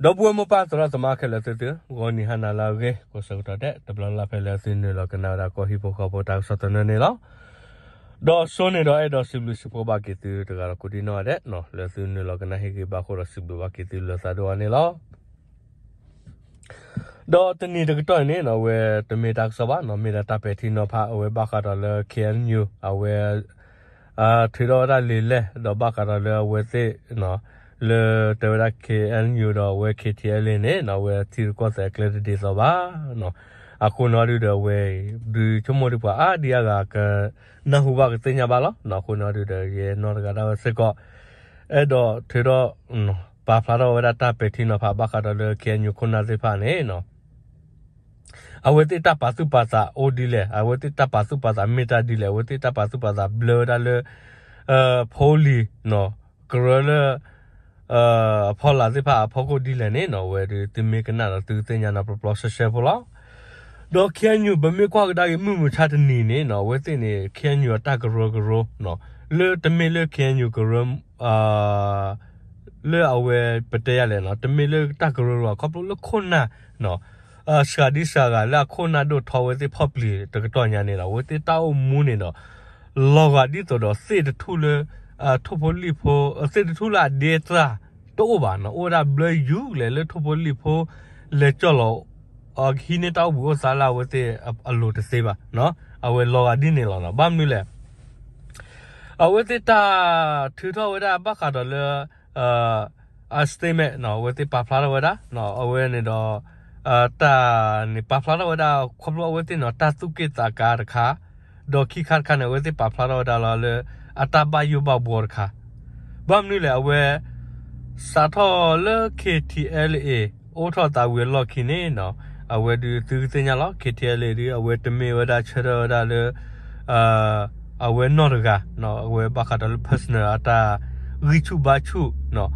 ဒီပုၢ်ဝဲၢ်မိၢ်ပၢ်သရၣ်သမါခဲလၢာ်သုသု, ဂီၤနံၤဟါနၤလၢအဂ့ၤ ကိးဆၢကတီၢ်ဒဲး တဘျီလၢ်လၢ်ဖဲလၢသုနုာ်လီၤကနၣ်ဝဲဒၣ်ကီၢ်ဟံၣ်ဖိဃီဖိတၢ်ကစီၣ်သနၢၣ်န့ၣ်လီၤ. ဒီးစိန့ၣ်ဒီးအဲၣ်ဒိးစံးဘျုးစံးဖှိၣ်ဘၣ်က့ၤသုတဂၤဒီးကိးဒံနီၢ်ဂၤဒဲး လၢသုနုာ်လီၤကနၣ်ဟ့ၣ်ဂံၢ်ဘါအဃိဒီးစံးဘျုးဘၣ်က့ၤသုလၢသးဒိၣ်အါန့ၣ်လီၤ. ဒီးတနံၤတကတီၢ်န့ၣ်နီၤ အဝဲတမ့ၢ်တၢ်ကစီၣ်ဘၣ်နီၤ, မ့ၢ်ဒၣ်တၢ်ပဲာ်ထံနီၤဖး အဝဲဘၣ်ဃးဒီးလၢ K N U အဝဲ ထုးထီၣ်ဝဲဒၣ်လံာ်လဲၢ် ဒီးဘၣ်ဃးဒီးလၢအဝဲသ့ၣ် လၢတဲဝဲဒၣ် K N U ဒီးအဝဲ K T L A န့ၣ်နီၤ အဝဲထံရူၢ်ကီၢ်သဲးအကျဲတဒ်သိးဘၣ်နီၤ. အဃိန့ၣ်ဒုဒီးအဝဲ ဒုဆိကမိၣ်ဒုပှၤအါဒံအါဂၤကနၢ်ဟူဘၣ်ကသ့ၣ်ညါဘၣ်လီၤ. အဃိန့ၣ်ဒုဒီးယဲနီၢ်တဂၤဒၣ်ဝဲစ့ၢ်ကီး အဲၣ်ဒိးထုးထီၣ် ပာ်ဖျါထီၣ်ဝဲဒၣ်တၢ်ပဲာ်ထံနီၤဖးဘၣ်ဃးဒီးလၢ K N U ခိၣ်နၢ်သ့ၣ်တဖၣ်န့ၣ်နီၤ အဝဲသ့ၣ်တၢ်ပာ်သူၣ်ပာ်သးအိၣ်ဒ်လဲၣ်, အဝဲသ့ၣ်တၢ်ပာ်သူၣ်ပာ်သးမ့ၢ်တၢ်ဒ်လဲၣ်, အဝဲသ့ၣ်တၢ်ပာ်သူၣ်ပာ်သးဘျၢဝဲဒၣ်လၢ ဖိလံၤ ကရၢလၢ အဖီလာ်သ့ၣ်တဖၣ်အဖီခိၣ်ဒ်လဲၣ်န့ၣ်နီၤ အဝဲဒုးသုမ့ၢ်ကနၣ်ဒီးသုကသ့ၣ်ညါနီၤ ပျီပျီဆှဲဆှဲဖိလီၤ. ဒီး K N U ပမ့ၢ်ကွၢ်ကဒါက့ၤမုၢ်မဆါတနံၤန့ၣ်နီၤ အဝဲသ့ၣ်န့ၣ် K N U အတၢ်ကရၢကရိ လၢတမ့ၢ်လၢ K N U ကရၢ လၢအဝဲပတဲယၤလဲၣ်နီၤ တမ့ၢ်လၢတၢ်ကရၢကရိ ခီဖျိလၢခိၣ်နၢ် စှၤဒံစှၤဂၤလၢအခိၣ်နၢ်ဒိၣ်ထီဝဲသ့ၣ်ဖီၣ်ပျံၤတကတီၢ်ညါန့ၣ်ဒီး အဝဲသ့ၣ်တၢ်အိၣ်မူန့ၣ်ဒီး လီၤဂာ်ဒ်သိးဒီးသ့ၣ်တထူၣ်လၢ ထိၣ်ဖိလံၣ်ဖိ သ့ၣ်တထူၣ်လၢအဒ့သရၣ်တအိၣ်ဘၣ်နီၤ, အိၣ်ဝဲဒၣ်ဘျၢယုၢ်လဲၣ်လၢထိၣ်ဖိလံၣ်ဖိ လဲၤကၠီၣ်လီၤ ကဟံးန့ၢ်တၢ်အိၣ်ဘှံးအိၣ်သါလၢအဝဲသ့ၣ်အလိၤတသ့ဘၣ်နီၤ, အဝဲလီၤဂာ်ဒ်န့ၣ်လီၤနီၤ. ဘၣ်မနုၤလဲၣ် အဝဲသ့ၣ်တၢ်ထုးထီၣ်ဝဲဒၣ်ဘၣ်ဃးဒီးလၢ အ statement နီၤ အဝဲသ့ၣ်ပာ်ဖျါထီၣ်ဝဲဒၣ် အဝဲန့ၣ်ဒီး တၢ်န့ၣ်ပာ်ဖျါထီၣ်ဝဲဒၣ် ခီဖျိအဝဲသ့ၣ်နီၤ တၢ်သူၣ်က့ၣ်သးကါတခါ, ဒီးခံခါတခါန့ၣ် အဝဲသ့ၣ်ပာ်ဖျါထီၣ်ဝဲဒၣ်လီၤလၢ အတၢ်ဘၣ်ယိၣ်ဘၣ်ဘှီတခါ. ဘၣ်မနုၤလဲၣ် အဝဲ စးထီၣ်လၢ K T L A အိၣ်ထီၣ်သးဝံၤအလီၢ်ခံန့ၣ်နီၤ အဝဲဒုးသုကသ့ၣ်ညါလီၤ K T L A ဒုး အဝဲတမ့ၢ်ဝဲဒၣ်ဆၢထၢၣ်ဝဲဒၣ်လၢ အဝဲနီၢ်တဂၤ အဝဲဘၣ်ဃးဒီးလၢ personal အတၢ်ဂံၢ်ဆူၣ်ဘါဆူၣ်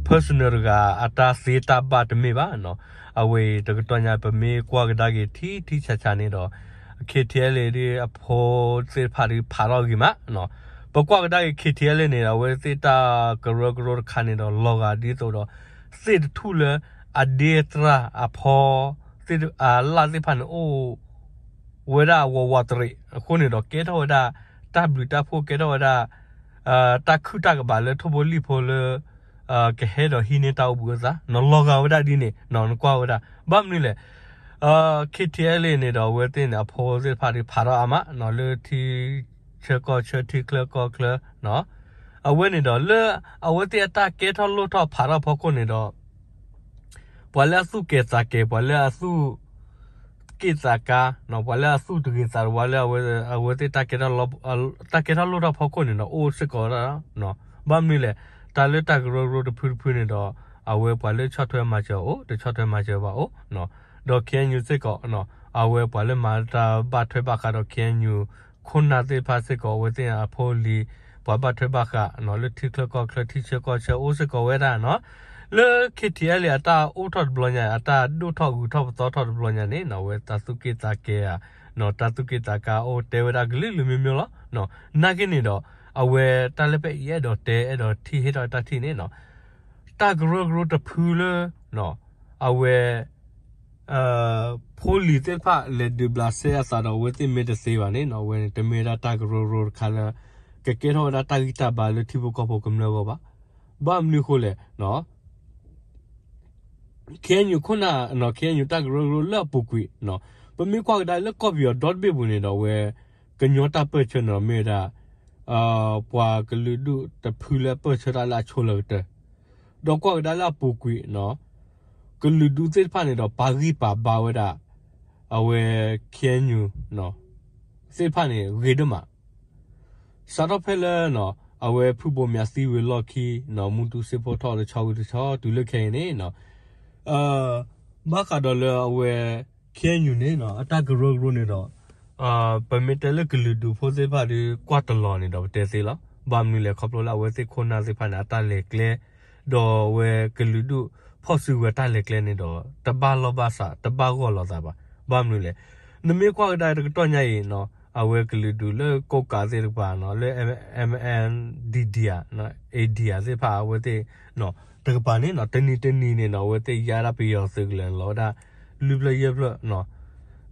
personal တဂၤအတၢ်သ့တၢ်ဘၣ်တမ့ၢ်ဘၣ်နီၤ. အဝဲအံၤတကတီၢ်ညါ ပမ့ၢ်ကွၢ်ကဒါက့ၤထံထံဆးဆးန့ၣ်ဒီး K T L A ဒုးအဖိသ့ၣ်တဖၣ်ဒုးဖးထီၣ်ဂ့ၤမးနီၤ. ပကွၢ်ကဒါက့ၤ K T L A န့ၣ်ဒီး အဝဲသ့ၣ်တၢ်ကရၢကရိတခါန့ၣ်ဒီး လီၤဂာ်ဒ်သိးဒီး သ့ၣ်တထူၣ်လၢ အဒ့သရၣ်အဖီ သ့ၣ်တ အလၣ်သ့ၣ်တဖၣ်န့ၣ်အိၣ် ဝဲဒၣ်ဝးဝးတရံး အဃိန့ၣ်ဒီး ကဲထီၣ်ဝဲဒၣ် တၢ်ဘျုးတၢ်ဖှိၣ် ကဲထီၣ်ဝဲဒၣ် တၢ်ခုၣ်တၢ်ကဘၣ်လၢထိၣ်ဖိလံၣ်ဖိလၢ ကဟဲဒီးဟံးန့ၢ်တၢ်အိၣ်ဘှံးအိၣ်သါ နလီၤဂာ်ဝဲဒၣ်ဒ်န့ၣ် နကွၢ်ဝဲဒၣ် ဘၣ်မနုၤလဲၣ် K T L A န့ၣ်ဒီး အဝဲသ့ၣ်န့ၣ် အဖိသ့ၣ်တဖၣ်ဒုးဖးထီၣ်အါမး လၢထံဆၢကီၢ်ဆၢ ထံချၢကီၢ်ချၢ အဝဲန့ၣ်ဒီး လၢအဝဲသ့ၣ်အတၢ်ကဲထီၣ်လိၣ်ထီၣ်ဖးထီၣ်ဖီခိၣ်န့ၣ်ဒီး ပှၤလၢအသူၣ်ကဲၤသးကဲၤ ပှၤလၢအသူၣ်က့ၣ်သးကါ ပှၤလၢအသူၣ်တဂ့ၤသးတဝါလၢ အဝဲသ့ၣ် တၢ်ကဲထီၣ်လိၣ်ထီၣ်ဖီခိၣ်န့ၣ်ဒီး အိၣ်စ့ၢ်ကီးဝဲဒၣ် ဘၣ်မနုၤလဲၣ် တၢ်လၢတၢ်ကရၢကရိတဖုတဖုန့ၣ်ဒီး အဝဲပှၤလၢဆီၣ်ထွဲမၤစၢၤအိၣ် တဆီၣ်ထွဲမၤစၢၤဘၣ်အိၣ် ဒီး K N U စ့ၢ်ကီး အဝဲပှၤလၢမၤတၢ်ဘၣ်ထွဲဘၣ်ဃးဒီး K N U ခိၣ်နၢ်သ့ၣ်တဖၣ်စ့ၢ်ကီး အဝဲသ့ၣ်အဖိအလံၤ ပှၤဘၣ်ထွဲဘၣ်ဃး လၢထံချၢကီၢ်ချၢ ထံဆၢကီၢ်ဆၢအိၣ်စ့ၢ်ကီးဝဲဒၣ်နီၤ လၢ K T L A အတၢ်အိၣ်ထီၣ်တဘျီညါ အတၢ်ဒိၣ်ထီၣ်ဂုၤထီၣ်ပသီထီၣ်တဘျီညါန့ၣ် အဝဲတၢ်သူၣ်က့ၣ်သးကဲၤဧါ တၢ်သူၣ်က့ၣ်သးကါအိၣ်တဲဝဲဒၣ်ကလုာ်ကလုာ်မ့ၢ်မ့ၢ်လီၤ. နာ်က့န့ၣ်ဒီး အဝဲတၢ်လၢပအဲၣ်ဒိးတဲအဲၣ်ဒိးထံၣ်ဟ့ၣ်ထီၣ်တၢ်ထံၣ်န့ၣ် တၢ်ကရၢကရိတဖုလၢ အဝဲ ဖိလံၤသ့ၣ်တဖၣ်လဲၤဒုးဘျးစဲအသးဒီးအဝဲသ့ၣ်မ့ၢ်တသ့ဘၣ်န့ၣ် အဝဲန့ၣ်တမ့ၢ်ဒၣ်တၢ်ကရၢကရိတခါလၢ ကကဲထီၣ်ဝဲဒၣ်တၢ်ဂံၢ်တၢ်ဘါလၢထံဖိကီၢ်ဖိကမျၢၢ်အဂီၢ်ဘၣ်. ဘၣ်မနုၤအဃိလဲၣ် K N U ခိၣ်နၢ် K N U တၢ်ကရၢကရိလၢအပူၤကွံာ် ပမ့ၢ်ကွၢ်ကဒါလၢကီၢ်ပယီၤဒီတဘ့ၣ်ပူၤန့ၣ်ဒီး အဝဲ ကညီတၢ်ပၢၢ်ဆၢန့ၣ်ဒီးမ့ၢ်ဝဲဒၣ် ပှၤကလုာ်ဒူၣ်တဖုလၢအပၢၢ်ဆၢတၢ်လၢအဆိလၢကတၢၢ် ဒီးကွၢ်ကဒါလၢအပူၤကွံာ် ကလုာ်ဒူၣ်သ့ၣ်တဖၣ်န့ၣ်ဒီး ပာ်ဂံၢ်ပာ်ဘါဝဲဒၣ် အဝဲ K N U သ့ၣ်တဖၣ်န့ၣ် ဂ့ၤဒိၣ်မး စးထီၣ်ဖဲလၢ အဝဲဖုဘိးမၠးသံဝံၤအလီၢ်ခံ မူတူစ့ဖိထီၣ်တဆီဝံၤတဆီ တုၤလၢခဲအံၤန့ၣ် ဘၣ်ဃးဒီးလၢအဝဲ K N U န့ၣ် အတၢ်ကရၢကရိန့ၣ်ဒီး ပမ့ၢ်တဲလၢကလုာ်ဒူၣ်ဖိသ့ၣ်တဖၣ်ဒီး ကွၢ်တလီၤန့ၣ်ဒီးပတဲသ့လီၤ. ဘၣ်မနုၤလဲၣ် ခီဖျိလၢအဝဲသ့ၣ်ခိၣ်နၢ်သ့ၣ်တဖၣ်န့ၣ် အတၢ်လဲၤကျဲ ဒီးအဝဲကလုာ်ဒူၣ်ဖီၣ်စုကဝဲၤတၢ်လဲၤကျဲန့ၣ်ဒီး တဘၣ်လီၢ်ဘၣ်စး တဘၣ်ဂီၢ်လိာ်သးဘၣ်. ဘၣ်မနုၤလဲၣ် နမ့ၢ်ကွၢ်ကဒါတကတီၢ်ညါအံၤ အဝဲကလုာ်ဒူၣ်လၢကိးကးသ့ၣ်တဖၣ် လၢ M N D D ဧါ A D ဧါသ့ၣ်တဖၣ် အဝဲသ့ၣ် တကပၤန့ၣ်နီၤ တနံၤတနံၤန့ၣ်နီၤ အဝဲသ့ၣ်ယါဒၣ်ပယီၤသုးကလၢၤလီၤဝဲဒၣ် လွံၢ်ဖျၢၣ်ယဲၢ်ဖျၢၣ်နီၤ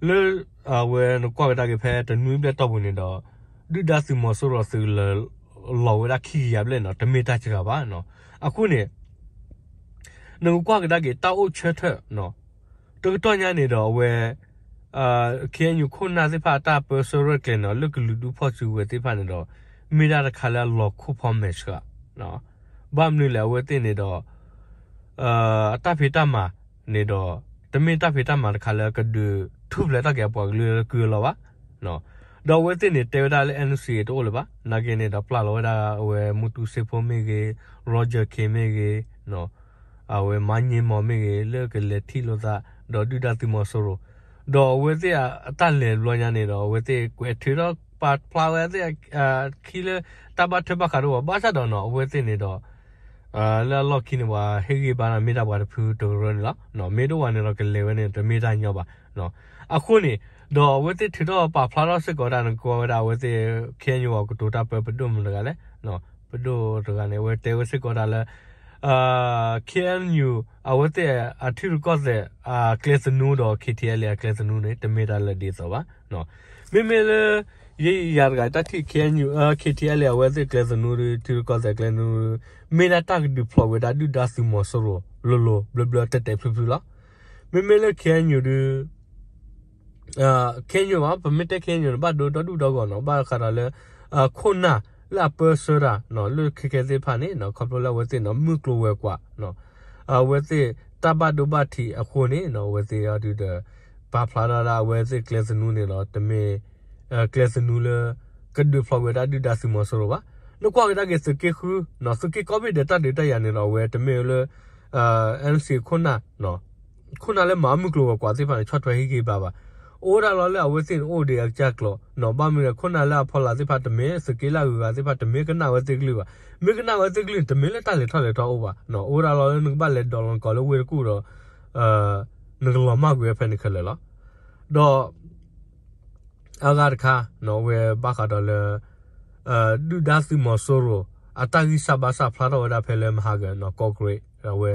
လၢ အဝဲနကွၢ်ကဒါက့ၤဖဲတနွံဘျဲၣ်တီၢ်ပူၤန့ၣ်ဒီး ဒုၣ်ဒါသုးမီၤစိရိၤသုးကလၢၤ လီၤဝဲဒၣ်ခံကယၤဘျဲၣ်နီၤ တမ့ၢ်တၢ်စှၤဘၣ်နီၤ အဃိန့ၣ် နကကွၢ်ကဒါက့ၤတၢ်အိၣ်ဆၢထၢၣ်နီၤ တကတီၢ်ညါန့ၣ်ဒီးအဝဲ KNU ခိၣ်နၢ်သ့ၣ်တဖၣ်အတၢ်ပၢဆှၢရဲၣ်ကျဲၤနီၤ လၢကလုာ်ဒူၣ်ဖီၣ်စုကဝဲၤသ့ၣ်တဖၣ်န့ၣ်ဒီး မ့ၢ်ဒၣ်တခါလၢအလီၤခိၣ်ဖီမဲာ်ဆှး ဘၣ်မနုၤလဲၣ် အဝဲသ့ၣ်န့ၣ်ဒီး အတၢ်ဖံးတၢ်မၤန့ၣ်ဒီး တမ့ၢ်တၢ်ဖံးတၢ်မၤတခါလၢကဒုးထူၣ်ဖျဲးထီၣ်က့ၤအပှၤကလုာ်လၢကုၢ်အလီၢ်ဘၣ် ဒီးအဝဲသ့ၣ်န့ၣ် တဲဝဲဒၣ်လၢ NCA တအိၣ်လၢၤဘၣ် နာ်က့န့ၣ်ဒီးပျၢ်လီၤဝဲဒၣ်အဝဲမူတူစ့ဖိမ့ၢ်ဂ့ၤ Roger Khin မ့ၢ်ဂ့ၤ အဝဲမါည့မီၤမ့ၢ်ဂ့ၤ လၢကလဲၤထံၣ်လိာ်သး ဒီးဒုၣ်ဒါသုးမီၤစိရိၤ ဒီးအဝဲသ့ၣ်အတၢ်လဲၤတဘျီညါန့ၣ်ဒီး အဝဲသ့ၣ်ကွဲးထုးထီၣ်ပာ်ဖျါဝဲသ့ၣ် ခံလၢတၢ်ဘၣ်ထွဲဘၣ်ဃးတအိၣ်ဘၣ် ဘၣ်ဆၣ်ဒီးနီၤ အဝဲသ့ၣ်န့ၣ်ဒီး လၢအလီၢ်ခံန့ၣ် ပှၤဟ့ၣ်ဂံၢ်ဘါန့ၣ် မ့ၢ်ဒၣ်ပှၤတဖုတကရၢန့ၣ်လီၤ. မ့ၢ်တအိၣ်ဘၣ်န့ၣ်ဒီး ကလဲၤဝဲန့ၣ် တမ့ၢ်တၢ်ညီဘၣ်. အဃိန့ၣ် ဒီးအဝဲသ့ၣ်ထုးထီၣ်ပာ်ဖျါထီၣ်စ့ၢ်ကီးတၢ်န့ၣ် ကွၢ်ဝဲဒၣ်အဝဲသ့ၣ် KNU အကတိၤတၢ်ပၢ ပဒိၣ်မတၤတဂၤလဲၣ်, ပဒိၣ်တဂၤန့ၣ် အဝဲတဲဝဲစ့ၢ်ကီးတၢ်လၢ KNU အဝဲသ့ၣ်အထံရူၢ်ကီၢ်သဲး အကျဲသနူဒီး KTLA အကျဲသနူန့ၣ် တမ့ၢ်တၢ်လၢဒ်သိးဘၣ်. မ့မ့ၢ်လၢ ယဲယၤတဂၤတၢ်ထံၣ် KNU KTLA အဝဲသ့ၣ်ကျဲသနူဒီး ထံရူၢ်ကီၢ်သဲးကျဲသနူဒီး မ့ၢ်ဒၣ်တၢ်ကဒုးဖျိးဝဲဒၣ်ဒုၣ်ဒါသုးမီၤစိရိၤလိၤလိၤဘျၢဘျၢတဲာ်တဲာ်ဖျုးဖျုးလီၤ. မ့မ့ၢ်လၢ KNU ဒီး KNU ဘၣ် ပမ့ၢ်တဲ KNU န့ၣ် ဘၣ်ဒိဒီဒူၣ်ဒီဂီၢ်နီၤ ဘၣ်ဃးဒီးလၢ ခိၣ်နၢ်လၢအပၢဆှၢတၢ် လၢခဲခဲသ့ၣ်တဖၣ်န့ၣ် ခီဖျိလၢအဝဲသ့ၣ်န့ၣ် မုၢ်ကျိၤဝဲၤကွာ် အဝဲသ့ၣ်တၢ်ဘၣ်ဒိဘၣ်ထံးအဃိန့ၣ် အဝဲသ့ၣ်အီၤဒုးဒီး ပာ်ဖျါထီၣ်ဒၣ်အဝဲသ့ၣ်ကျဲသနူန့ၣ်ဒီး တမ့ၢ် ကျဲသနူလၢ ကဒုးဖျိးဝဲဒၣ်ဒုၣ်ဒါသုးမီၤစိရိၤဘၣ်. နကွၢ်ကဒါက့ၤသုးက့ဃု သုးက့ကိးဘ့ၣ်ဒဲးတၢ်ဒုးတၢ်ယၤန့ၣ်ဒီး အဝဲတမ့ၢ်လၢ NCA ခိၣ်နၢ် ခိၣ်နၢ်လၢမၤမုၢ်ကျိၤဝဲၤကွာ်သ့ၣ်တဖၣ်န့ၣ် ဆီၣ်ထွဲဟ့ၣ်ဂံၢ်ဘါဘၣ်. အိၣ်ဒၣ်လီၤလၢအဝဲသ့ၣ်န့ၣ် အိၣ်ဒံးအကစၢ်ကျိာ် ဘၣ်မနုၤလဲၣ်ခိၣ်နၢ်လၢအဖီလာ်သ့ၣ်တဖၣ်တမ့ၢ် သုးက့လၢအဂုၤအဂၤသ့ၣ်တဖၣ်တမ့ၢ်ကနၣ်ဝဲသ့ၣ်ကလုၢ်ဘၣ်. မ့ၢ်ကနၣ်ဝဲသ့ၣ်ကလုၢ်န့ၣ် တမ့ၢ်လၢတၢ်လဲၤထီၣ်လဲၤထီအိၣ်ဘၣ်. အိၣ်ဒၣ်လီၤလၢနကဘၣ်လဲၤဒိးလီၤနကိးလၢဝ့ၢ်တကူၣ်ဒီး နကလီၤမၢ်ကွံာ်ဝဲဖဲန့ၣ်ခဲလၢာ်လီၤ. ဒီး အဂၤတခါ အဝဲဘၣ်ဃးဒီးလၢ ဒုၣ်ဒါသုးမီၤစိရိၤ အတၢ်ဂံၢ်စၢ်ဘါစၢ်ဖျါထီၣ်ဝဲဒၣ်ဖဲလၢမဟါကၢၤ ကီၢ်ကရ့ၣ် အဝဲ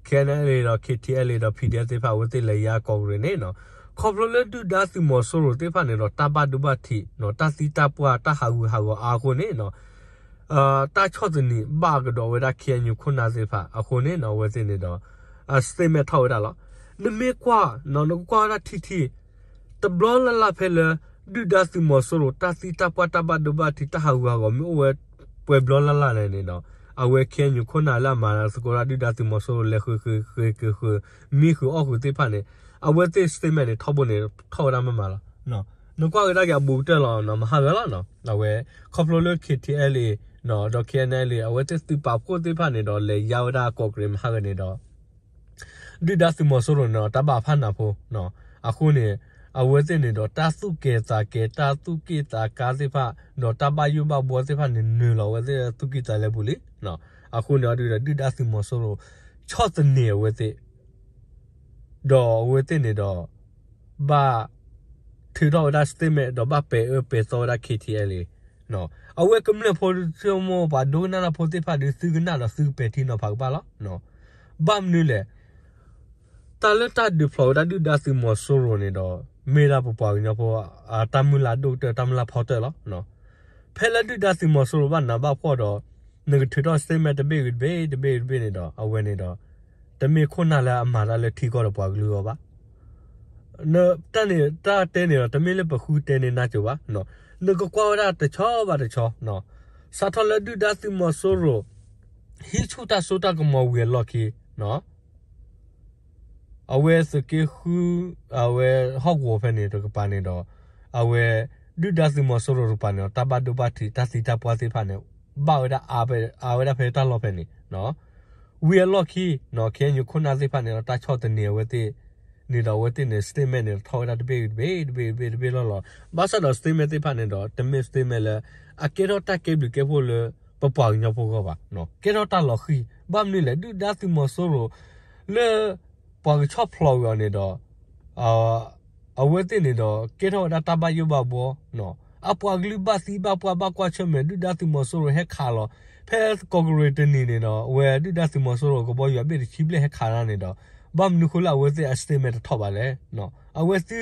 KNLA ဒီး KTLA ဒီး PDF သ့ၣ်တဖၣ် အဝဲသ့ၣ်လဲၤယါကီၢ်ကရ့ၣ်န့ၣ် ခီဖျိလၢဒုၣ်ဒါသုးမီၤစိရိၤသ့ၣ်တဖၣ်န့ၣ်ဒီး တၢ်ဘၣ်ဒိဘၣ်ထံး တၢ်သံတၢ်ပှၢ် တၢ်ဟးဂူာ်ဟးဂီၤအါအဃိန့ၣ် တၢ်ဆီၣ်သနံးဘၣ်ကဒီးဝဲဒၣ် KNU ခိၣ်နၢ်သ့ၣ်တဖၣ်အဃိန့ၣ် အဝဲသ့ၣ်န့ၣ်ဒီး statement ထီၣ်ဝဲဒၣ်လီၤ. နမ့ၢ်ကွၢ် နကကွၢ်ဝဲဒၣ်ထံထံ တဘျီလၢ်လၢ်ဖဲလၢ ဒုၣ်ဒါသုးမီၤစိရိၤ တၢ်သံတၢ်ပှၢ် တၢ်ဘၣ်ဒိဘၣ်ထံး တၢ်ဟးဂူာ်ဟးဂီၤမ့ၢ်အိၣ်ဝဲပှဲၤဘျီလၢ်လၢ်လဲၣ်န့ၣ်ဒီး အဝဲ KNU ခိၣ်နၢ်လၢအမၤသကိးဒၣ်ဒုၣ်ဒါသုးမီၤစိရိၤ လဲၤဃုာ်ဃုာ်ဃုာ်ဃုာ် မံဃုာ်အီၣ်ဃုာ်သ့ၣ်တဖၣ်န့ၣ် အဝဲသ့ၣ် statement န့ၣ် ထီဘိန့ၣ် ထီၣ်ဝဲဒၣ်မ့ၢ်မးလီၤ. နကွၢ်ကဒါက့ၤအဘူးကတၢၢ်လီၤ မဟါဂၤလီၤ. အဝဲ ခီဖျိလၢ KTLA ဒီး KNLA အဝဲသ့ၣ်သုးပာ်ဖှိၣ်သ့ၣ်တဖၣ်န့ၣ်ဒီး လဲၤယါဝဲဒၣ်ကီၢ်ကရ့ၣ်မဟါဂၤန့ၣ်ဒီး ဒုၣ်ဒါသုးမီၤစိရိၤန့ၣ်ဒီး တၢ်ဘၣ်ဖးနၢ်ဖိ အဃိန့ၣ် အဝဲသ့ၣ်န့ၣ်ဒီး တၢ်သူၣ်ကဲၤသးကဲၤ တၢ်သူၣ်က့ၣ်သးကါသ့ၣ်တဖၣ် ဒီးတၢ်ဘၣ်ယိၣ်ဘၣ်ဘှီသ့ၣ်တဖၣ်န့ၣ် နုာ်လီၤဝဲသ့ၣ်သူၣ်ကံၢ်သးလဲပူၤလံ. အဃိန့ၣ်အီၤဒုးဒီး ဒုၣ်ဒါသုးမီၤစိရိၤ ဆီၣ်သနံးအဝဲသ့ၣ် ဒီးအဝဲသ့ၣ်န့ၣ်ဒီး ဘၣ်ထုးထီၣ်ဝဲဒၣ် statement ဒီးဘၣ်ပဲာ်အၢပဲာ်သီ ဝဲဒၣ် KTLA အဝဲကမျၢၢ်ဖိဆိကမိၣ် ပှၤဒိကနၣ်တၢ်ဖိသ့ၣ်တဖၣ်ဒီး သုကနၣ်ဒီးသုကပဲာ်ထံနီၤဖးကဘၣ်လီၤ. ဘၣ်မနုၤလဲၣ် တၢ်လၢတၢ်ဒုးဖျိးဝဲဒၣ်ဒုၣ်ဒါသုးမီၤစိရိၤန့ၣ်ဒီး မ့ၢ်ဒၣ်ပပှၤကညီဖိ တၢ်မုၢ်လၢ်ဒိၣ်ကတၢၢ် တၢ်မုၢ်လၢ်ဖီတၢၢ်လီၤ. ဖဲလၢဒုၣ်ဒါသုးမီၤစိရိၤဘၣ်နးဘၣ်ဖှီၣ်ဒီး နကထုးထီၣ် statement တဘ့ၣ်ဂ့ၤတဘ့ၣ် တဘ့ၣ်ဂ့ၤတဘ့ၣ်န့ၣ်ဒီး အဝဲန့ၣ်ဒီး တမ့ၢ်ခိၣ်နၢ်လၢအမၤတၢ်လၢထံကီၢ်ဒီးပှၤကလုာ်အဂီၢ်ဘၣ်. တၢ်န့ၣ် တၢ်တဲန့ၣ်ဒီး တမ့ၢ်လၢပဃုတဲန့ၢ်နၢ်ကၠိဘၣ်. နကကွၢ်ဝဲဒၣ်တဆီဘၣ်တဆီ စးထီၣ်လၢဒုၣ်ဒါသုးမီၤစိရိၤ ဟံးဆူၣ်တၢ်စိတၢ်ကမီၤဝံၤအလီၢ်ခံ အဝဲသုးက့ဃု အဝဲဟီၣ်ကဝီၤဖဲန့ၣ်တကပၤန့ၣ်ဒီး အဝဲ ဒုၣ်ဒါသုးမီၤစိရိၤတကပၤန့ၣ်ဒီး တၢ်ဘၣ်ဒိဘၣ်ထံး တၢ်သံတၢ်ပှၢ်သ့ၣ်တဖၣ်န့ၣ် ဘၣ်ဝဲဒၣ်အါ အါဝဲဒၣ်ဖဲတၢ်လီၢ်ဖဲန့ၣ် ဝံၤအလီၢ်ခံ KNU ခိၣ်နၢ်သ့ၣ်တဖၣ်န့ၣ်ဒီး တၢ်ဆီၣ်သနံးအဝဲသ့ၣ်န့ၣ်ဒီး အဝဲသ့ၣ်န့ၣ် statement န့ၣ် ထီၣ်ဝဲဒၣ်တဘ့ၣ်တဘ့ၣ် တဘ့ၣ်တဘ့ၣ်တဘ့ၣ်လီၢ်လီၤ. ဘၣ်ဆၣ်ဒီး statement သ့ၣ်တဖၣ်န့ၣ်ဒီး တမ့ၢ် statement လၢ အကဲထီၣ်တၢ်ကဲဘျုးကဲဖှိၣ်လၢ ပပှၤကညီဖိအဂီၢ်ဘၣ်. ကဲထီၣ်တၢ်လီၤဃံၤ ဘၣ်မနုၤလဲၣ် ဒုၣ်ဒါသုးမီၤစိရိၤ လၢ ပှၤကဆီၣ်ဖျိးဝံၤအီၤန့ၣ်ဒီး အဝဲသ့ၣ်န့ၣ်ဒီး ကဲထီၣ်ဝဲဒၣ်တၢ်ဘၣ်ယိၣ်ဘၣ်ဘှီ အပှၤကလုာ်ဘၣ်သံဘၣ်ပှၢ်ဘၣ်ကွၢ်ဆၢၣ်မဲာ် ဒုၣ်ဒါသုးမီၤစိရိၤဟဲခးလီၤ ဖဲကီၢ်ကရ့ၣ်တနံၤန့ၣ်ဒီး အဝဲဒုၣ်ဒါသုးမီၤစိရိၤကဘီယူၤအဘ့ၣ်တဆံဘျဲၣ်ဟဲခးတၢ်န့ၣ်ဒီး ဘၣ်မနုၤဃိလၢအဝဲသ့ၣ်အ statement တထီၣ်ဘၣ်လဲၣ်. အဝဲသ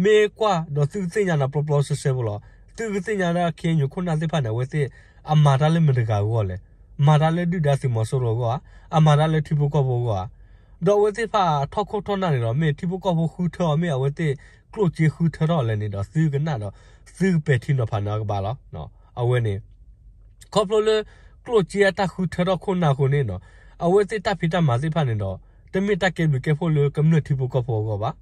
ုမ့ၢ်ကွၢ်ဒီးသုကသ့ၣ်ညါန့ၣ် ပျီပျီစဲစဲဖိလီၤ. သုကသ့ၣ်ညါဒၣ် ခ့ၣ်အဲၣ်ယူၣ် ခိၣ်နၢ်သ့ၣ်တဖၣ်န့ၣ် အဝဲသ့ၣ်အမၤတၢ်လၢမတၤတဂၤအဂီၢ်လဲၣ်. မၤတၢ်လၢဒုၣ်ဒါသုးမီၤစိရိၤအဂီၢ်ဧါ, အမၤတၢ်လၢထံဖိကီၢ်ဖိအဂီၢ်ဧါ. ဒီးအဝဲသ့ၣ်တဖၣ်အထီၣ်ခိၣ်ထီၣ်နၢ်န့ၣ်ဒီး မ့ၢ်ထံဖိကီၢ်ဖိဃုထၢအီၤ မ့ၢ်အဝဲသ့ၣ်ကျိၣ်စ့ဃုထၢထီၣ်အီၤလဲၣ်န့ၣ်ဒီး သုကနၣ်ဒီး သုကပဲာ်ထံနီၤဖးန့ၢ်အီၤကဘၣ်လီၤ. အဝဲန့ၣ် ခီဖျိလၢ ကျိၣ်စ့အတၢ်ဃုထၢထီၣ်ခိၣ်နၢ်အဃိန့ၣ်ဒီး အဝဲသ့ၣ်တၢ်ဖံးတၢ်မၤသ့ၣ်တဖၣ်န့ၣ်ဒီး တမ့ၢ်တၢ်ကဲဘျုးကဲဖှိၣ်လၢကမျၢၢ်ထံဖိကီၢ်ဖိအဂီၢ်ဘၣ်.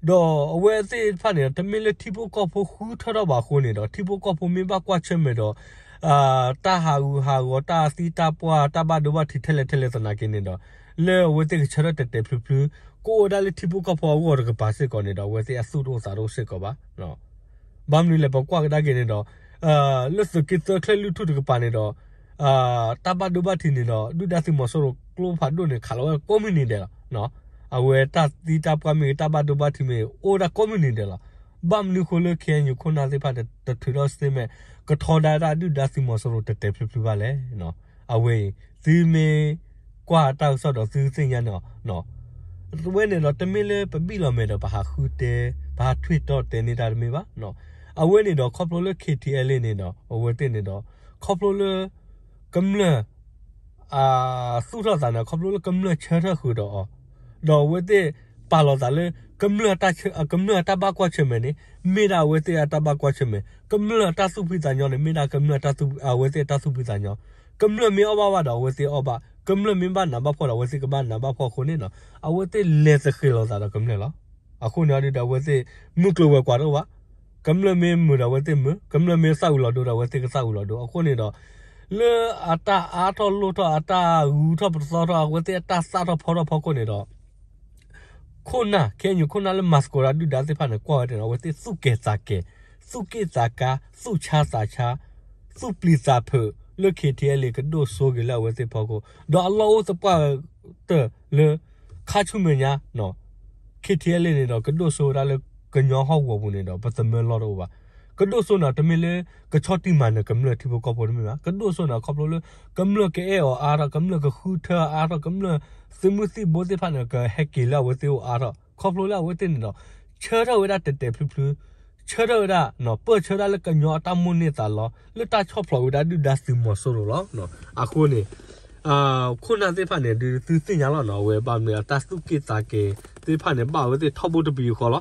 ဒီးအဝဲသ့ၣ်တဖၣ်န့ၣ်ဒီး တမ့ၢ်လၢထံဖိကီၢ်ဖိဃုထၢထီၣ်ဘၣ်အဃိန့ၣ်ဒီး ထံဖိကီၢ်ဖိမ့ၢ်ဘၣ်ကွၢ်ဆၢၣ်မဲာ်ဒီး တၢ်ဟးဂူာ်ဟးဂီၤ တၢ်သံတၢ်ပှၢ် တၢ်ဘၣ်ဒိဘၣ်ထံးထဲလဲၣ်ထဲလဲၣ်သနာ်က့န့ၣ်ဒီး လၢအဝဲသ့ၣ်ကဆၢထၢၣ်တဲာ်တဲာ်ဖျုးဖျုး ကအိၣ်ဝဲဒၣ်လၢထံဖိကီၢ်ဖိအဂီၢ်တကပၤစ့ၢ်ကီးန့ၣ်ဒီး အဝဲသ့ၣ်အသူၣ်တအိၣ်သးတအိၣ်စ့ၢ်ကီးဘၣ်. ဘၣ်မနုၤလဲၣ် ပကွၢ်ကဒါက့ၤန့ၣ်ဒီး လၢသုးက့သၢချၢလွံၢ်ထူၣ်တကပၤန့ၣ်ဒီး တၢ်ဘၣ်ဒိဘၣ်ထံးန့ၣ်ဒီး ဒုၣ်ဒါသုးမီၤစိရိၤကျိဖးဒိၣ်န့ၣ် ခးလီၤဝဲကိးမုၢ်နံၤဒဲးလီၤ. အဝဲတၢ်သံတၢ်ပှၢ်မ့ၢ်ဂ့ၤ တၢ်ဘၣ်ဒိဘၣ်ထံးမ့ၢ်ဂ့ၤ အိၣ်ဝဲဒၣ်ကိးမုၢ်နံၤဒဲးလီၤ. ဘၣ်မနုၤဃိလၢ ခ့ၣ်အဲၣ်ယူၣ် ခိၣ်နၢ်သ့ၣ်တဖၣ်တထုးထီၣ် statement ကထီဒါဝဲဒၣ်ဒုၣ်ဒါသုးမီၤစိရိၤတဲာ်တဲာ်ဖျုးဖျုးဘၣ်လဲၣ်. အဝဲအံၤ သုမ့ၢ်ကွၢ်တၢ်ကစီၣ်ဒီးသုသ့ၣ်ညါန့ၣ်လီၤ. အဝဲန့ၣ်ဒီးတမ့ၢ်လၢပဘံၣ်လီၤမဲာ်ဒီးပဟးဃုတဲ ပဟးထွံၣ်တီၢ်တဲန့ၢ်တၢ်တမ့ၢ်ဘၣ်. အဝဲန့ၣ်ဒီးခီဖျိလၢ KTLA န့ၣ်ဒီး အဝဲသ့ၣ်န့ၣ်ဒီး ခီဖျိလၢ ကမျၢၢ် အသူၣ်ထီၣ်သးန့ၣ် ခီဖျိလၢကမျၢၢ်ဆၢထၢၣ်ဃုာ်ဒီးအီၤ, ဒီးအဝဲသ့ၣ်ပာ်လီၤသးလၢ ကမျၢၢ်တၢ်ဆၢ ကမျၢၢ်အတၢ်ဘၣ်ကွၢ်ဆၢၣ်မဲာ်န့ၣ် မ့ၢ်ဒၣ်အဝဲသ့ၣ်အတၢ်ဘၣ်ကွၢ်ဆၢၣ်မဲာ်, ကမျၢၢ်အတၢ်သူၣ်ဖှံသးညီန့ၣ် မ့ၢ်ဒၣ်ကမျၢၢ်အတၢ်သူၣ် အဝဲသ့ၣ်အတၢ်သူၣ်ဖှံသးညီ, ကမျၢၢ်မ့ၢ်အီၣ်ဘၣ်ဝဲဒီး အဝဲသ့ၣ်အီၣ်ဘၣ်, ကမျၢၢ်မ့ၢ်ဘၣ်နးဘၣ်ဖှီၣ်ဒီး အဝဲသ့ၣ်ကဘၣ်နးဘၣ်ဖှီၣ်အဃိန့ၣ်ဒီး အဝဲသ့ၣ်လဲၤသဃဲၤလီၤသးဒီးကမျၢၢ်လီၤ. အဃိန့ၣ်ဒီး အဝဲသ့ၣ်မုၢ်ကျိၤဝဲၤကွာ်တအိၣ်ဘၣ်. ကမျၢၢ်မ့ၢ်မုာ်ဒီး အဝဲသ့ၣ်မုာ်, ကမျၢၢ်မ့ၢ်သၣ်ဝံၤလီၤဒိဒီး အဝဲသ့ၣ်ကသၣ်ဝံၤလီၤဒိ. အဃိန့ၣ်ဒီး လၢအတၢ်အါထီၣ်လိၣ်ထီၣ် အတၢ်ဂုၤထီၣ်ပသီထီၣ် အဝဲသ့ၣ်အတၢ်သၣ်ထီၣ်ဖီထီၣ်ဖီခိၣ်န့ၣ်ဒီး ခိၣ်နၢ် ခ့ၣ်အဲၣ်ယူၣ် ခိၣ်နၢ်လၢမၤသကိးတၢ်ဒုၣ်ဒါသ့ၣ်တဖၣ်န့ၣ် ကွၢ်ဝဲဒၣ်န့ၣ် အဝဲသ့ၣ်သူၣ်ကဲၤသးကဲၤ, သူၣ်က့ၣ်သးကါ, သူၣ်ဆါသးဆါ, သူၣ်ပျံၤသးဖုးလၢ KTLA ကဒိၣ်စိက့ၤလၢအဝဲသ့ၣ်ဖီခိၣ်, ဒီးအလီၢ်အိၣ်သပှၢ်တၢၢ်လၢ ခါဆူမဲာ်ညါ KTLA န့ၣ်ဒီး ကဒိၣ်စိဝဲဒၣ်လၢကညီဟီၣ်ကဝီၤပူၤန့ၣ်ဒီး ပသမၢလီၢ်တအိၣ်ဘၣ်. ကဒိၣ်စိန့ၣ် တမ့ၢ်လၢကဆီၣ်တံၢ်မၤနၢၤကမျၢၢ်ထံဖိကီၢ်ဖိတမ့ၢ်ဘၣ်. ကဒိၣ်စိန့ၣ် ခီဖျိလၢ ကမျၢၢ်ကအဲၣ်အီၤအါထီၣ်, ကမျၢၢ်ကဃုထၢအါထီၣ်, ကမျၢၢ်သုးမုၢ်သံၣ်ဘိသ့ၣ်တဖၣ်န့ၣ် ကဟဲက့ၤလၢအဝဲသ့ၣ်အိၣ်အါထီၣ်, ခီဖျိလၢအဝဲသ့ၣ်န့ၣ်ဒီး ဆၢထၢၣ်ဝဲဒၣ်တဲာ်တဲာ်ဖျုးဖျုး, ဆၢထၢၣ်ဝဲဒၣ် ပၢၢ်ဆၢဒၣ်လၢကညီအတၢ်မိၣ်န့ၢ်သးလီ လၢတၢ်ဆီၣ်ဖျိးဝဲဒၣ်ဒုၣ်ဒါသုးမီၤစိရိၤလီၤ. အဃိန့ၣ် ခိၣ်နၢ်သ့ၣ်တဖၣ်န့ၣ် ဒုးသုသ့ၣ်ညါလီၤန့ၣ် အဝဲဘၣ်မနုၤအတၢ်သူၣ်က့ၣ်သးကဲၤသ့ၣ်တဖၣ်န့ၣ် ဘၣ်အဝဲသ့ၣ်ထီဘိတပယူာ်ဃီ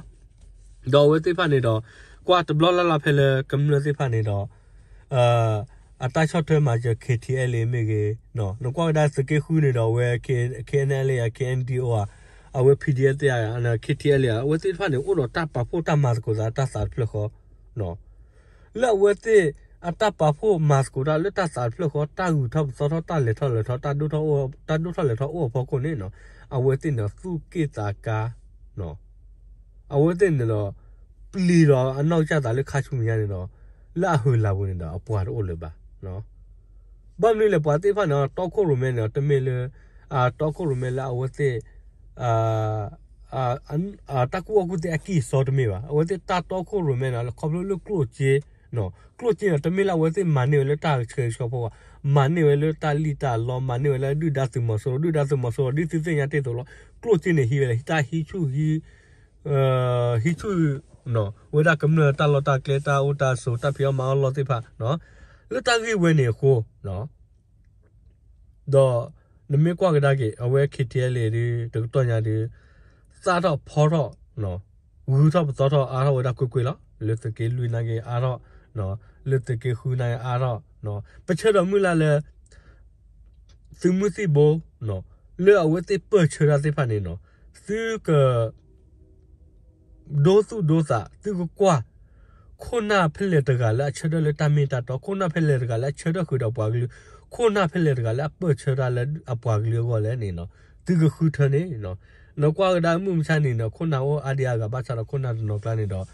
လီၤ. ဒီးအဝဲသ့ၣ်တဖၣ်န့ၣ်ဒီး ကွၢ်တဘျီလၢ်လၢ်ဖဲလၢကမျၢၢ်သ့ၣ်တဖၣ်န့ၣ်ဒီး အတၢ်ဆီၣ်ထွဲမၤစၢၤ KTLA မ့ၢ်ဂ့ၤ, နကွၢ်ဝဲဒၣ်သုးက့ဃုန့ၣ်ဒီး အဝဲ KNLA ဧါ KNDO ဧါ, အဝဲ PDF သ့ၣ်ဧါ, KTLA ဧါ, အဝဲသ့ၣ်တဖၣ်န့ၣ် အိၣ်ဒီးတၢ်ပာ်ဖှိၣ်တၢ်မၤသကိးသးတၢ်သးတဖျၢၣ်ဃီ လၢအဝဲသ့ၣ်အတၢ်ပာ်ဖှိၣ်မၤသကိးတၢ်လၢတၢ်သးတဖျၢၣ်ဃီ တၢ်ဂုၤထီၣ်ပသီထီၣ် တၢ်လဲၤထီၣ်လဲၤထီၣ် တၢ်ဒိၣ်ထီၣ်လဲၤထီၣ်အိၣ်အဖီခိၣ်န့ၣ် အဝဲသ့ၣ်န့ၣ်သူၣ်က့ၣ်သးကါ အဝဲသ့ၣ်န့ၣ်ဒီး ပျံၤဒီးအနီၢ်ကစၢ်သးလၢခါဆူမဲာ်ညါန့ၣ်ဒီး လၢအဟုးလၢ်ပူၤန့ၣ်ဒီး အပှၤတအိၣ်လၢၤဘၣ်. ဘၣ်မနုၤလဲၣ် ပှၤသ့ၣ်တဖၣ်န့ၣ် တီခိၣ်ရိၣ်မဲန့ၣ် တမ့ၢ်လၢ တီခိၣ်ရိၣ်မဲလၢအဝဲသ့ၣ် တၢ်ကူၣ်ဘၣ်ကူၣ်သ့အကံၢ်အစီတမ့ၢ်ဘၣ်. အဝဲသ့ၣ်တၢ်တီခိၣ်ရိၣ်မဲန့ၣ် ခီဖျိလၢကျိၣ်စ့ ကျိၣ်စ့န့ၣ် တမ့ၢ်လၢအဝဲသ့ၣ်မၤန့ၢ်ဝဲလၢတၢ်ဆၢဂ့ၤဆၢဝါဘၣ်, မၤန့ၢ်ဝဲလၢတၢ်လံၣ်တၢ်လီ မၤန့ၢ်ဝဲလၢဒုၣ်ဒါသုးမီၤစိရိၤ, ဒုၣ်ဒါသုးမီၤစိရိၤ ဒ်သုသ့ၣ်ညါတ့ၢ်အသိးလီၤ. ကျိၣ်စ့န့ၣ်ဟံးဝဲလၢတၢ်ဟံးဆူၣ် ဟံးဆူၣ် ဝဲဒၣ်ကမျၢၢ်တၢ်လီၢ်တၢ်ကျဲ တၢ်အိၣ်တၢ်ဆိး တၢ်ဖံးအီၣ်မၤအီၣ်လီၢ်သ့ၣ်တဖၣ် လၢတၢ်ဂ့ၢ်ဝဲန့ၣ်အဃိ ဒီးနမ့ၢ်ကွၢ်ကဒါက့ၤ အဝဲ KTLA ဒုး တကတီၢ်ညါဒုး သၣ်ထီၣ်ဖီထီၣ် ဂုၤထီၣ်ပသီထီၣ်အါထီၣ်ဝဲဒၣ်ကွ့ၢ်ကွ့ၢ်လီၤ. လၢသုးက့လွံၢ်နာ်က့အါထီၣ်, လၢသုးက့ဃုနာ်က့အါထီၣ်, ပဆၢဒီးမုၢ်လၢ်လၢ သုးမုၢ်သံၣ်ဘိ လၢအဝဲသ့ၣ်ပၢၢ်ဆၢတၢ်သ့ၣ်တဖၣ်န့ၣ် သုက ဒိသူၣ်ဒိသး သုကကွၢ် ခိၣ်နၢ်ဖဲလဲၣ်တဂၤလၢအဆၢထၢၣ်လၢတၢ်မ့ၢ်တၢ်တီ, ခိၣ်နၢ်ဖဲလဲၣ်တဂၤလၢအဆၢထၢၣ်ဃုာ်ဒီးပှၤကလုာ်, ခိၣ်နၢ်ဖဲလဲၣ်တဂၤလၢအပၢၢ်ဆၢတၢ်လၢအပှၤကလုာ်အဂီၢ်လဲၣ်န့ၣ် သုကဃုထၢန့ၣ် နကွၢ်ကဒါမုၢ်မဆါန့ၣ်ဒီး ခိၣ်နၢ်အိၣ်အါဒံအါဂၤ ဘၣ်ဆၣ်ဒီးခိၣ်နၢ်တနီၤကျါန့ၣ်ဒီး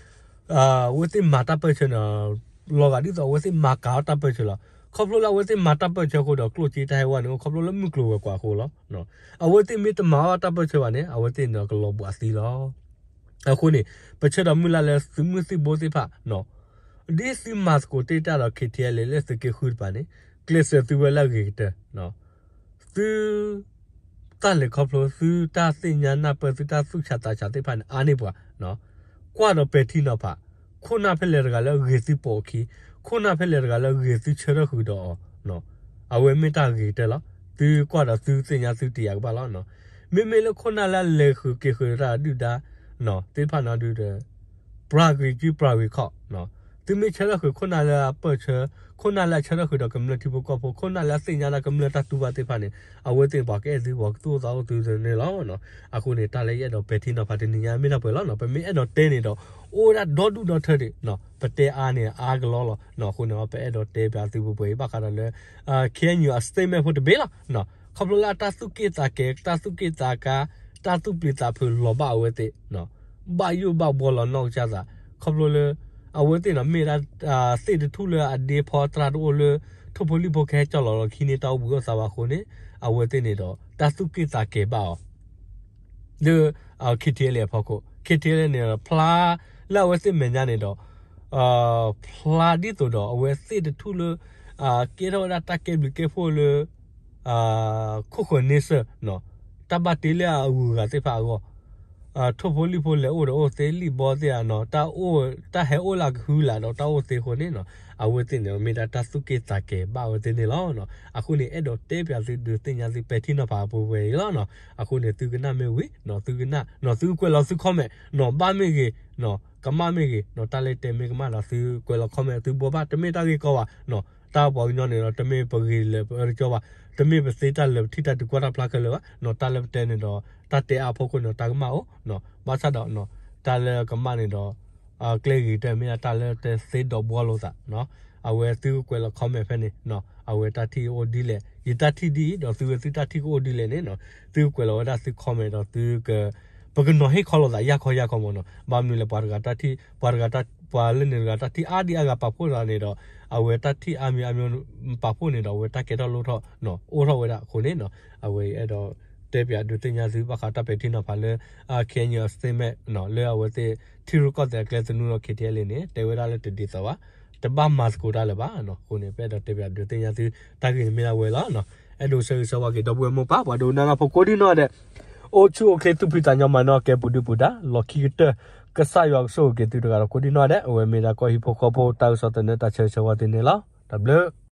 အဝဲသ့ၣ်မၤတၢ်ပၢၢ်ဆၢန့ၣ် လီၤဂာ်ဒ်သိးအဝဲသ့ၣ်မၤကၤအီၣ်တၢ်ပၢၢ်ဆၢလီၤ. ခီဖျိလၢအဝဲသ့ၣ်မၤတၢ်ပၢၢ်ဆၢအဃိဒီး ကျိၣ်စ့တၢ်ဟဲဝဲန့ၣ် ခီဖျိလၢမုၢ်ကျိၤဝဲၤကွာ်အဃိလီၤ. အဝဲသ့ၣ်မ့ၢ်တမၤအီၣ်တၢ်ပၢၢ်ဆၢဘၣ်န့ၣ် အဝဲသ့ၣ်န့ၣ်ကလီၤဘှံးသံလီၤ. အဃိန့ၣ် ပဆၢဒီးမုၢ်လၢ်လၢသုးမုၢ်သံၣ်ဘိသ့ၣ်တဖၣ် ဒ်သုမၤသကိးတ့ၢ်တၢ်ဒီး ခ့ထံအဲလ့ လၢသုးက့ဃုတကပၤန့ၣ် ကျဲးစၢးသုဝဲလၢအဂ့ၤကတၢၢ်, သု တၢ်လဲၤခီဖျိ သုတၢ်သ့ၣ်ညါနၢ်ပၢၢ် သုတၢ်သူၣ်ဆးသးဆးသ့ၣ်တဖၣ်န့ၣ် အါန့ၢ်ပှၤ, ကွၢ်ဒီးပဲာ်ထံနီၤဖး, ခိၣ်နၢ်ဖဲလဲၣ်တဂၤလၢအဂ့ၤသုပိာ်အခံ, ခိၣ်နၢ်ဖဲလဲၣ်တဂၤလၢအဂ့ၤသုဆၢထၢၣ်ဃုာ်ဒီးအီၤ, အဝဲမ့ၢ်တၢ်ဂ့ၤကတၢၢ်လီၤ. သုကွၢ်ဒီးသုသ့ၣ်ညါသုတယာ်ကဘၣ်လီၤ. မ့မ့ၢ်လၢခိၣ်နၢ်လၢအလဲၤဃုာ်က့ၤဃုာ်တၢ်ဒုၣ်ဒါ သ့ၣ်တဖၣ်န့ၣ်ဒုးဒီး ပှၤဂ့ၤကံပှၤဂ့ၤခီၣ်, သုမ့ၢ်ဆၢထၢၣ်ဃုာ်ခိၣ်နၢ်လၢအပၢၢ်ဆၢ, ခိၣ်နၢ်လၢအဆၢထၢၣ်ဃုာ်ဒီးကမျၢၢ်ထံဖိကီၢ်ဖိ, ခိၣ်နၢ်လၢအသ့ၣ်ညါတၢ်ကမျၢၢ်တၢ်တူၢ်ဘၣ်သ့ၣ်တဖၣ်န့ၣ် အဝဲသ့ၣ်န့ၣ် ပှၤကအဲၣ်သု ပှၤကသူၣ်အိၣ်သးအိၣ်သုန့ၣ်လီၤ. အဃိန့ၣ် တၢ်လၢယအဲၣ်ဒိးပဲာ်ထံနီၤဖးတနံၤညါမ့ၢ်တၢ်ပှဲၤလီၤ. ပမ့ၢ်အဲၣ်ဒိးတဲန့ၣ်ဒီး အိၣ်ဝဲဒၣ်ဒီဒူၣ်ဒီထၢဒံး, ပတဲအါန့ၣ်အါကလီလီၤ. အဃိန့ၣ် ပအဲၣ်ဒိးတဲပၠးသုပှဲၤပှဲၤအံၤ ဘၣ်ဃးဒီးလၢ ခ့ၣ်အဲၣ်ယူၣ် အ statement ဖိတဘ့ၣ်လီၤ. ခီဖျိလၢအတၢ်သူၣ်က့ၣ်သးကဲၤ, တၢ်သူၣ်က့ၣ်သးကါ, တၢ်သူၣ်ပျံၤသးဖုးလီၤဘၣ်အဝဲသ့ၣ်, ဘၣ်ယိၣ်ဘၣ်ဘှီလီၤနီၢ်ကစၢ်သး, ခီဖျိလၢ အဝဲသ့ၣ်န့ၣ်မ့ၢ်ဒၣ် သ့ၣ်တထူၣ်လၢအဒ့ဖီတြၢ်တအိၣ်လၢ ထိၣ်ဖိလံၣ်ဖိကဟဲကၠီၣ်လီၤလီၤခံန့ၢ်တၢ်အိၣ်ဘှံးအိၣ်သါဘၣ်အဃိန့ၣ် အဝဲသ့ၣ်န့ၣ်ဒီး တၢ်သူၣ်က့ၣ်သးကဲၤဘၣ်အီၤ လၢ ခ့ၣ်ထံအဲလ့ အဖီခိၣ်, ခ့ၣ်ထံအဲလ့န့ၣ်ဒီး ဖျါလၢအဝဲသ့ၣ်မဲာ်ညါန့ၣ်ဒီး ဖျါဒ်သိးဒီး အဝဲသ့ၣ်တထူၣ်လၢ ကဲထီၣ်ဝဲဒၣ်တၢ်ကဲဘျုးကဲဖှိၣ်လၢ ခိၣ်ဃၢၤန့ဆၢၣ် တၢ်ဘၣ်တ့လၢအဂုၤအဂၤသ့ၣ်တဖၣ်အဂီၢ်, ထိၣ်ဖိလံၣ်ဖိလဲၤအိၣ်ဒီးအိၣ်သ့ လံၣ်ဘီသ့ၣ်ဧါနီၤ, တၢ်ဟဲအိၣ်လၢအကဟုလၢ်ဒီးတၢ်အိၣ်သ့အဃိန့ၣ် အဝဲသ့ၣ်န့ၣ်မ့ၢ်ဒၣ်တၢ်သူၣ်က့ၣ်သးကဲၤဘၣ်အဝဲသ့ၣ်န့ၣ်လီၤ. အဃိန့ၣ် အဲၣ်ဒိးတဲပၠးသုဒုးသ့ၣ်ညါသုပဲာ်ထံနီၤဖးအပူၤဝဲအံၤလီၤ. အဃိန့ၣ် သုကနၣ်မ့ၢ်ဝံၤ သုကနၣ်နီၤ သုကကွဲးလီၤသု comment နီၤ ဘၣ်မ့ၢ်ဂ့ၤ ကမၣ်မ့ၢ်ဂ့ၤနီၤ တၢ်လၢတဲမ့ၢ်ကမၣ်ဒီးသုကွဲးလီၤ comment သုဘိးဘၣ် တမ့ၢ်တၢ်ဂ့ၢ်ကီဘၣ်နီၤ တၢ်ပှၤကညီန့ၣ်ဒီး တမ့ၢ်ပဂ့ၤလၢပအၢတကၠီဘၣ်, တမ့ၢ်ပသ့တၢ်လၢပထံၣ်တၢ်တုၤကွၢ်တၢ်ဖျါခဲလၢာ်ဘၣ်နီၤ တၢ်လၢပတဲန့ၣ်ဒီး တၢ်တဲအါအဖီခိၣ်န့ၣ်ဒီး တၢ်ကမၣ်အိၣ်နီၤ ဘၣ်ဆၣ်ဒီး တၢ်လၢကမၣ်န့ၣ်ဒီး ကျဲဂ့ၤတမ့ၢ်ဒၣ်တၢ်လၢတသ့ဒီးဘှီလိာ်သးနီၤ အဝဲသုကကွဲးလီၤ comment ဖဲန့ၣ်နီၤ အဝဲတၢ်ထံၣ်အိၣ်ဒ်လဲၣ် ယတၢ်ထံၣ်ဒ်အံၤ ဒီးသုဝဲသုတၢ်ထံၣ်ကအိၣ်ဒ်လဲၣ်န့ၣ်နီၤ သုကကွဲးလီၤဝဲဒၣ်သု comment ဒီးသုက ပကနီၤဟ့ၣ်ခီလိာ်သးယၢ်ခီယၢ်ခီမ့ၢ်နီၤ ဘၣ်မနုၤလဲၣ် ပှၤတဂၤတၢ်ထံၣ် ပှၤတဂၤတၢ် ပှၤလၢန့ၣ်တဂၤတၢ်ထံၣ်အါဒံအါဂၤပာ်ဖှိၣ်သးန့ၣ်ဒီး အဝဲတၢ်ထံၣ်အါမံၤအါမံၤပာ်ဖှိၣ်န့ၣ်ဒီး အဝဲတၢ်ကဲထီၣ်လိၣ်ထီၣ်နီၤ အိၣ်ထီၣ်ဝဲဒၣ်အဃိန့ၣ်နီၤ အဝဲအဲၣ်ဒိးတဲပၠးဒုးသ့ၣ်ညါသုဘၣ်ဃးတၢ်ပဲာ်ထံနီၤဖးလၢ ခ့ၣ်အဲၣ်ယူၣ် အ statement နီၤ လၢအဝဲသ့ၣ်ထံရူၢ်ကီၢ်သဲးအကျဲသနူဒီး ခ့ၣ်ထံၣ်အဲၣ်လ့န့ၣ် တဲဝဲဒၣ်လၢတဒ်သိးဘၣ် တဘၣ်မၤသကိးတၢ်လၢၤဘၣ်နီၤ အဃိန့ၣ် ပအဲၣ်ဒိးတဲပၠးဒုးသ့ၣ်ညါသု တၢ်ဂ့ၢ်န့ၣ်မ့ၢ်ဒၣ်ဝဲလီၤနီၤ အဲၣ်ဒိးဆၢဂ့ၤဆၢဝါက့ၤ ဒီပုၢ်ဝဲၢ်မိၢ်ပၢ် ပှၤဒိကနၣ်ဖိကိးဒံနီၢ်ဒဲး အိၣ်ဆူၣ်အိၣ်ချ့သူၣ်ဖှံသးညီမၤနၢၤကဲပူၤဒုပူၤဒါ လီၢ်ခံကတၢၢ် ကစၢ်ယွၤကဆိၣ်ဂ့ၤက့ၤသုတဂၤဒီးကိးဒံနီၢ်ဒဲး အဝဲမ့ၢ်ဒၣ်ကီၢ်ဟံၣ်ဖိဃီဖိတၢ်ကစီၣ်သနၢၣ်တၢ်ဆၢဂ့ၤဆၢဝါသုန့ၣ်လီၤ တၢ်ဘျုး